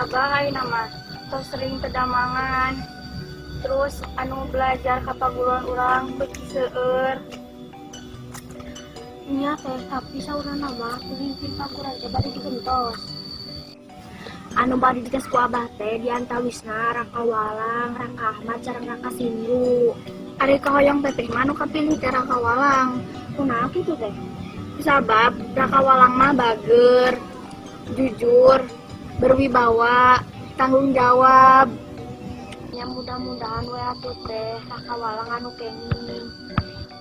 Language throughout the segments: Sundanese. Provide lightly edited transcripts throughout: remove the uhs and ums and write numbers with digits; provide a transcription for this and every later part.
Abah ayeuna mah tos sering teu damangan. Terus anu belajar ka paguruan urang beuki seueur. Nya teh, tapi saurna mah pemimpin paguruan teh bade digentos. Anu bade dites ku Abah teh diantawisna Raka Walang, Raka Ahmad sareng Raka Sindu. Ari kahoyong teteh mah anu kapilih teh Raka Walang. Kunaha kitu teh? Sabab Raka Walang mah bager, jujur, berwibawa, tanggung jawab. Ya mudah-mudahan we atuh teh Raka Walang anu kenging.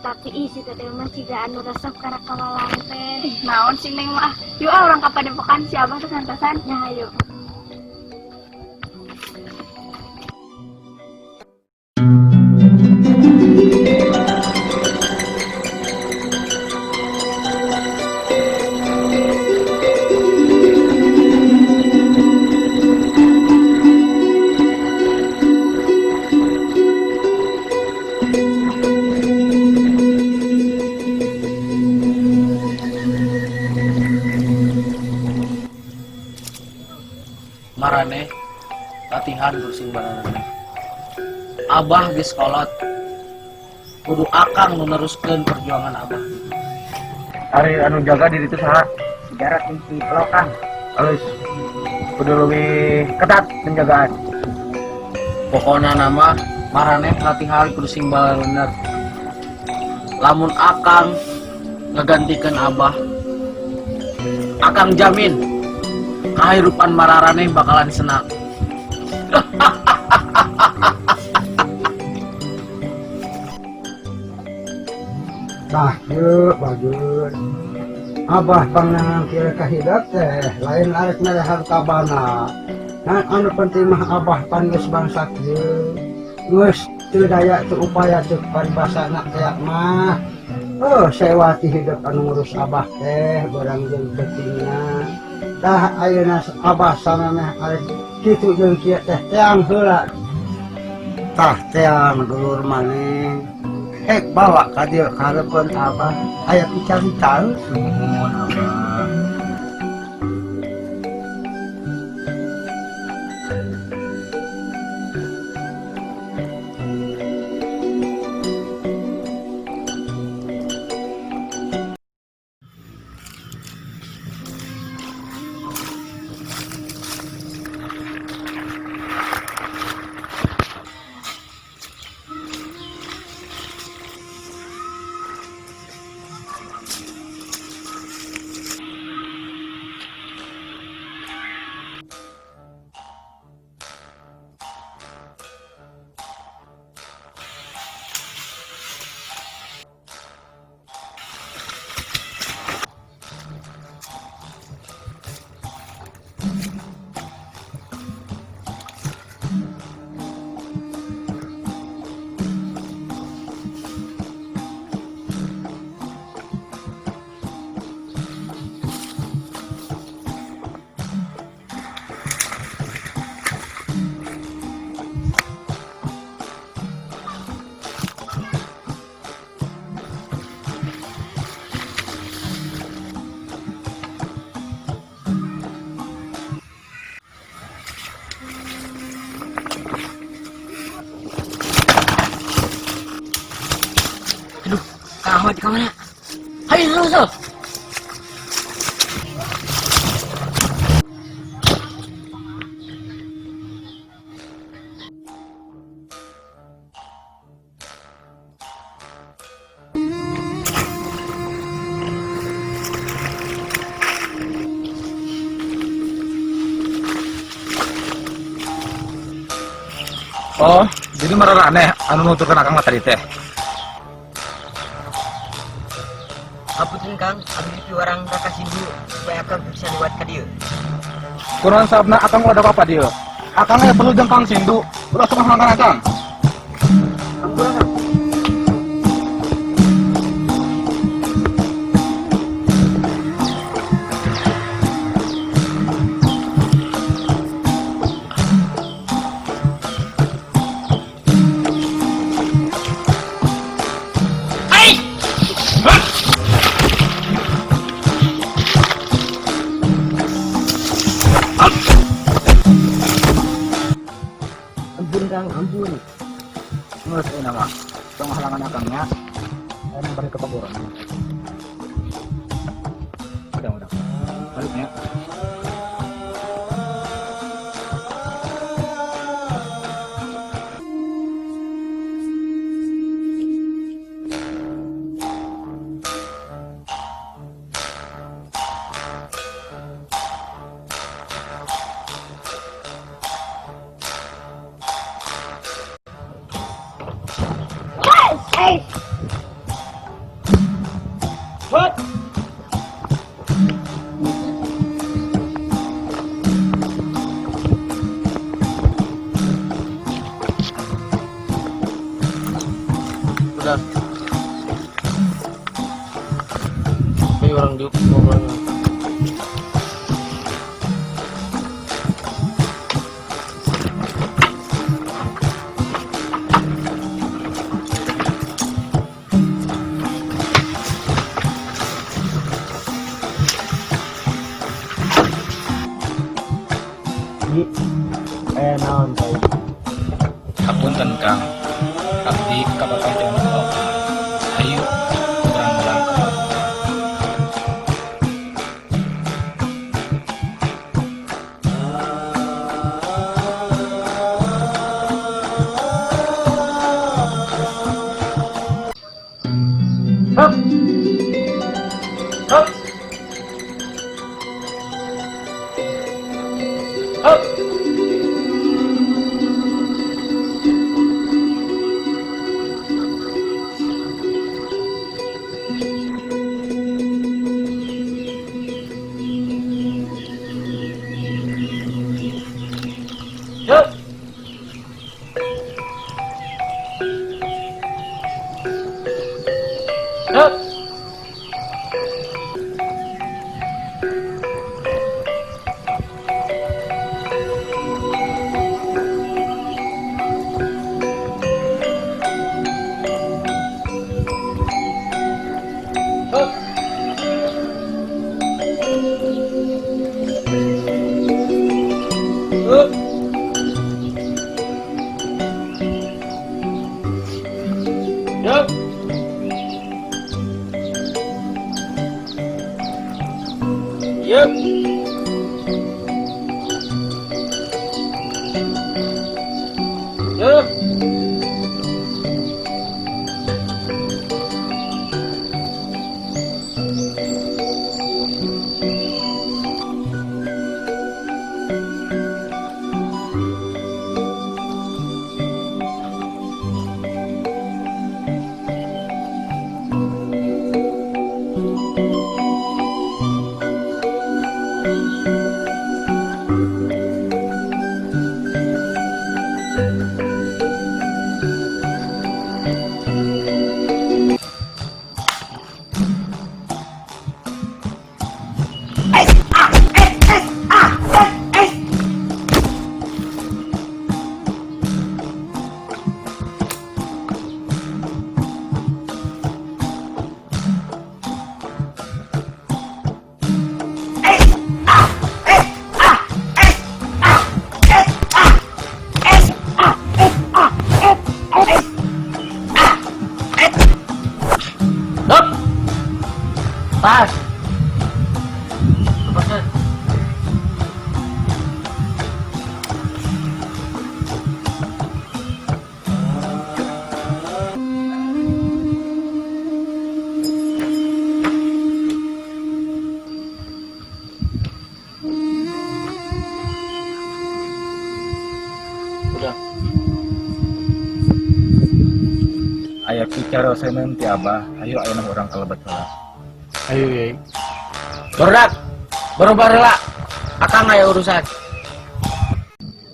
Tapi ih si teteh mah ciga anu resep ka Raka Walang teh. Ih, naon sih Neng mah? Yuk ah urang ka padepokan si Abah teh santasan. Ya hayu. Maraneh latihan kudu sing bareneh. Abah geus kolot. Kudu akang nu neruskeun perjuangan Abah. Ari anu jaga diri itu saha? Sejarah tinggi pelokang. Halus. Kudu leuwih ketat penjagaan. Pokona nama maraneh latihan kudu sing bener. Lamun akang ngagantikeun Abah, akang jamin kahirupan mararaneh bakalan senang. Tah yeuh bagus. Abah pangangan kieu ka hidep teh lain arek mere harta bana. Nah, anu penting mah Abah pan geus bangsa kieu. Geus teu daya teu upaya teu paribasana teh mah. Oh, sewati hidup anu ngurus Abah teh barang jeung pentingna. Tah ayeuna Abah samemeh arek kitu jeung kieu teh teang heula. Tah teang dulur maneh. Hek bawa ka dieu ka hareupeun Abah aya picarita. Nuhun Abah. Aduh, Kang Ahmad ke mana? Hayo, susul. Oh, jadi mararaneh anu nuturkeun akang mah tadi teh. Hapunten Kang, abdi piwarang Raka Sindu supaya akang bisa lewat ka dieu. Kunaon sababna akang ulah apa dieu? Akang aya perlu jeung Kang Sindu, ulah sok ngangkang akang. Ampura Kang. ayeuna mah. Tong halangan akangnya. Ayeuna balik ke paguron. Udah. Baliknya. Udah. Ini orang diuk ngobrolnya. Eh naon teh? Hapunten Kang. Abdi ka Bapak teh anu opat. Ayo urang berangkat. Hup. Hup. Hup. Hup. Hup. Hup. Hup. Hup. Yup. Yup. Hup. Pas. Lepaskan. Udah. Aya picaroseun ti Abah, hayu ayeuna urang kalebet heula. Ayo, ye. Barudak, baru bareula. Akang aya urusan.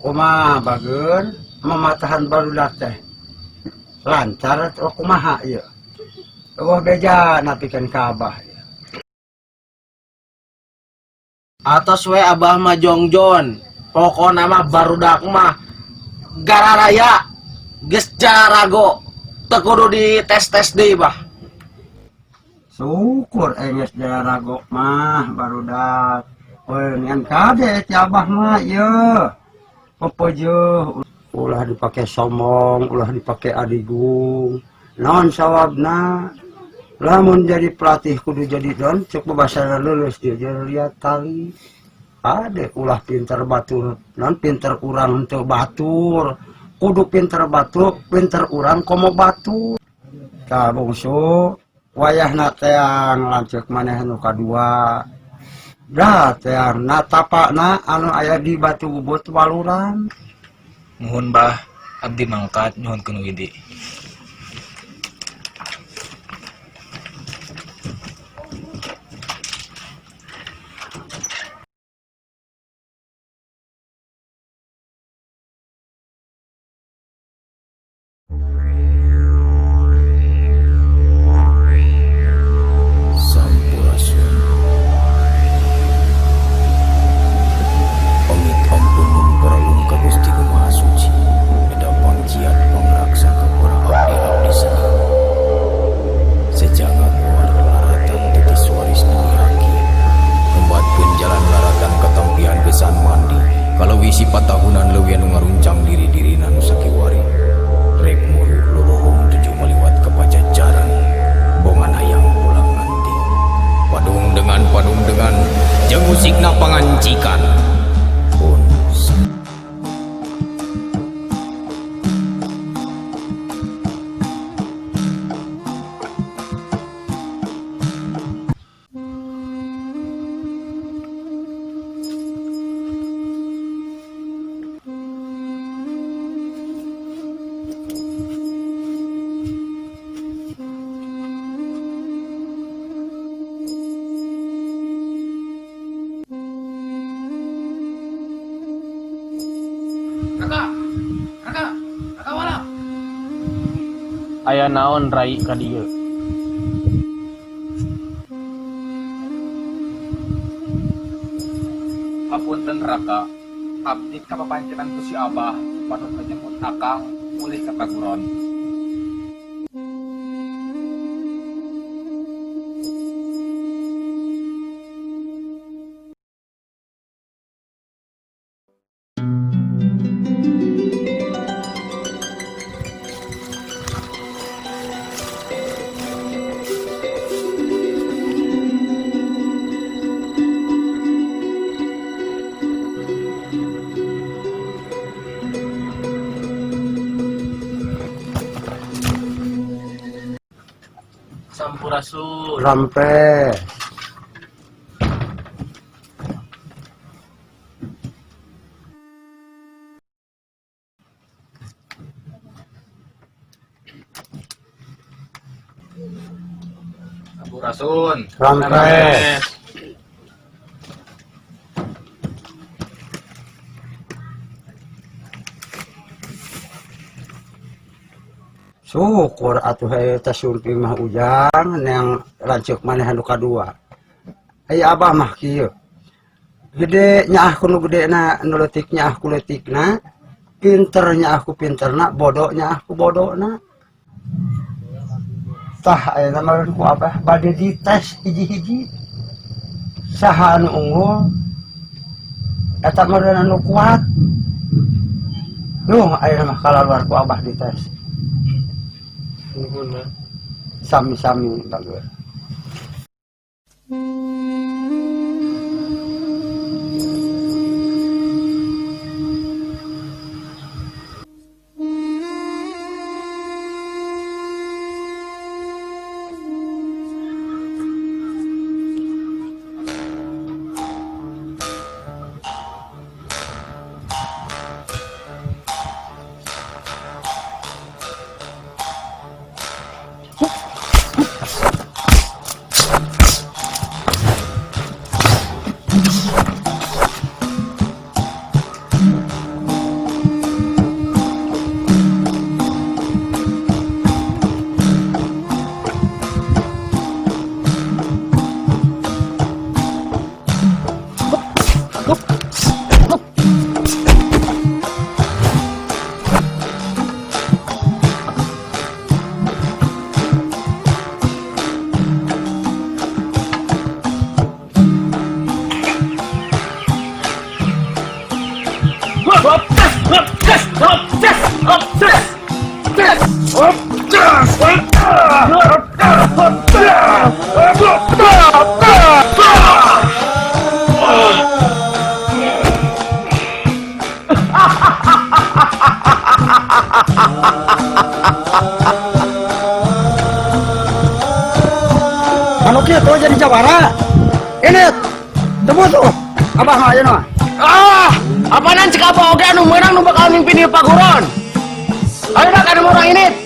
Kumaha bageun mamatahan barudak teh? Lancar atau kumaha ieu? Eueuh beja napikeun ka Abah ieu. Atos we Abah mah jongjon. Pokona mah barudak mah gararaya geus jarago. Teu kudu dites-tes deui, Bah. Syukur geus jarago mah barudak. Ngan kade ti Abah mah ieu. Pepeujeuh. Ulah dipake sombong, ulah dipake adigung. Naon sawabna? Lamun jadi pelatih kudu jadi don, cek bahasa lulus dia jadi lihat tali. Ade ulah pinter batur, non pinter urang henteu batur. Kudu pinter batur, pinter urang komo batur. Tah bungsu, wayahna teang lanceuk maneh nu kadua. Dah teang na tapakna anu aya di Batu Bubut Waluran. Nuhun bah, abdi mangkat nyuhunkeun widi. Sampurasun. Pamit ampun paralung ka Gusti Nu Maha Suci. Neda pangjiat pangraksa ka para abdi-abdi senang. Sejanga keluar laratan titis waris nu haki. Nembatkeun jalan laratan katampian besan mandi. Kaleuwih sifat tahunan leuwih anu ngaruncang diri-dirina nu sakiwari. Rek muru lorohong tujuh maliwat ka pajajaran. Bongan hayang pulang nanti. Padung dengan jeung musikna pangancikan. Pun Raka, Raka, Raka Walang. Aya naon rai ka dieu? Hapunten Raka, abdi kapapancetan ku si Abah supados ngajemput Akang mulih ka paguron. Sampurasun. Rampes. Sampurasun. Rampes. Syukur atuh eta sumping mah ujang neang lanceuk maneh anu kadua. Aya abah mah kieu. Gede nyaah ku nu gedena, nu leutik nyaah ku leutikna, pinter nyaah ku pinterna, bodoh nyaah ku bodona. Tah ayeuna mah ku abah bade dites hiji-hiji. Saha anu unggul eta mah anu kuat. Duh ayeuna mah kalaluar ku abah dites. Nuhun, Mas. Sami-sami bagus. Anu kitu jadi jawara. Ini tebus tuh. Abah mah ayeuna. Ah, apaanan cek abah oge anu meunang nu bakal mimpin ieu paguron. Ayo dak anu urang ini.